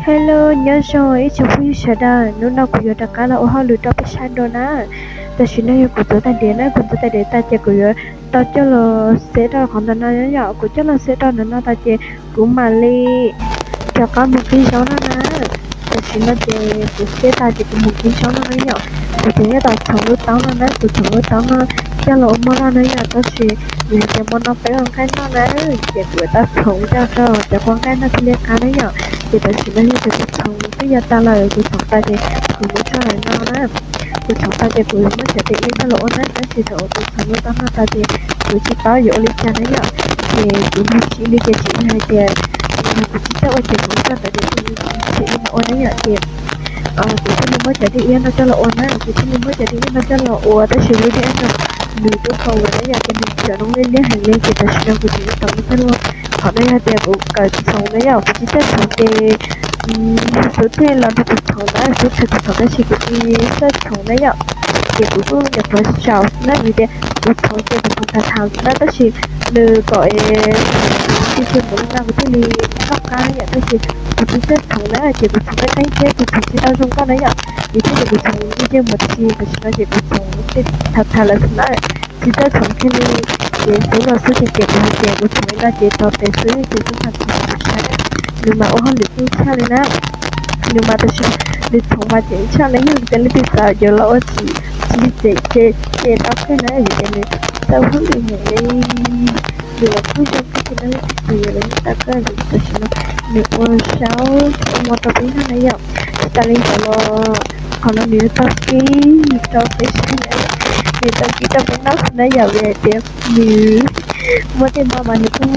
Hello, nyob zoo ib tsoom phooj ywg sawv daws, hnub no kuv yuav rov qab los ua hauj lwm rau peb saib dua na. Tam sim no yog kuv ntxuav tais diav na, kuv ntxuav tais diav tas ces kuv yuav tau coj los xeb rau qhov ntawm no yom, kuv coj los xeb rau ntawm no tas ces kuv mam li rov qab mus qhib zaub no na. Tam sim no ces kuv xeb tas ces kuv mus qhib zaub no na yom. Kuv ces nyob tau txhoov lub taub no na, kuv txhoov lub taub no coj los ua mov noj na yom, tab sis vim hais tias hmo no peb ua nqaij noj na, ces kuv tau txhoov coj rau cov kua nqaij noj thiaj li qab na yom. Ces tam sim no yog tias kuv txhoov twb yuav tas lawm, kuv txhoov tas ces kuv muab tso ntawm no na. Kuv txhoov tas ces kuv muab cov diav ib no los ua na, tab sis thaum uas kuv txhoov lub taub no tas ces kuv tsis paub yuav ua li cas na yom. Ces kuv nug tsis li ces tsis li hais tias yog kuv tsis txawj ua ces kuv txhoov tas ces kuv tsis li no ua na yom. Ces kuv thiaj li muab cov diav ib no coj los ua na, kuv thiaj li muab cov diav ib no coj los ua, tab sis lub diav no nws tub kaus lawm na yom, ces nws cov noob liab liab heev li, ces tam sim no kuv tseem yuav tau mus txog lub qhov no yog tias kuv kawm txhoov na yom, kuv tsis txawj txhoov ces kuv thiaj los nrog kuv txhoov na, kuv txhoov kuv txhoov tab sis kuv tsis txawj txhoov na yom. Ces kuv kuj nyuam qhuav xyaum na vim tias kuv txhoov ces kuv txhoov tham tham na, tab sis nws kom es ntsej ntsej muag li no kuv thiaj li noj qab na yom, tab sis kuv tsis txawj txhoov na ces kuv txhoov qeeb qeeb thiab kuv txhoov tsis tau zoo nkauj na yom. Vim thiab ces kuv txhoov ntsej ntsej muag tsis, tam sim no ces kuv txhoov tham tham lawm xwb na, tsis txawj txhoov kiag li. Ces xub los xwb ces ces kuv hais tias kuv txhoov li no ces txog pem xwb ces kuv mam txhoov kuv saib. Nws mas ua hauj lwm keej tshaj li na. Nws mas tam sim nws txhoov mas ceev tshaj li, yog tias leej twg xav yuav los ua txiv txiv tsev ces tau kawg na, vim tias nws txawj ua hauj lwm heev li. Nws los kuj zoo kawg thiab na, leej twg xav yuav los yeej tau kawg li. Tam sim no nws ua zaub ua mov rau peb noj na yom. Tsis tas li ntawd los qhov no nws yuav tau qhib rau peb saib na, nws tau qhib rau peb noj na yom, vim hais tias nws muaj tej hmo mas nws kuj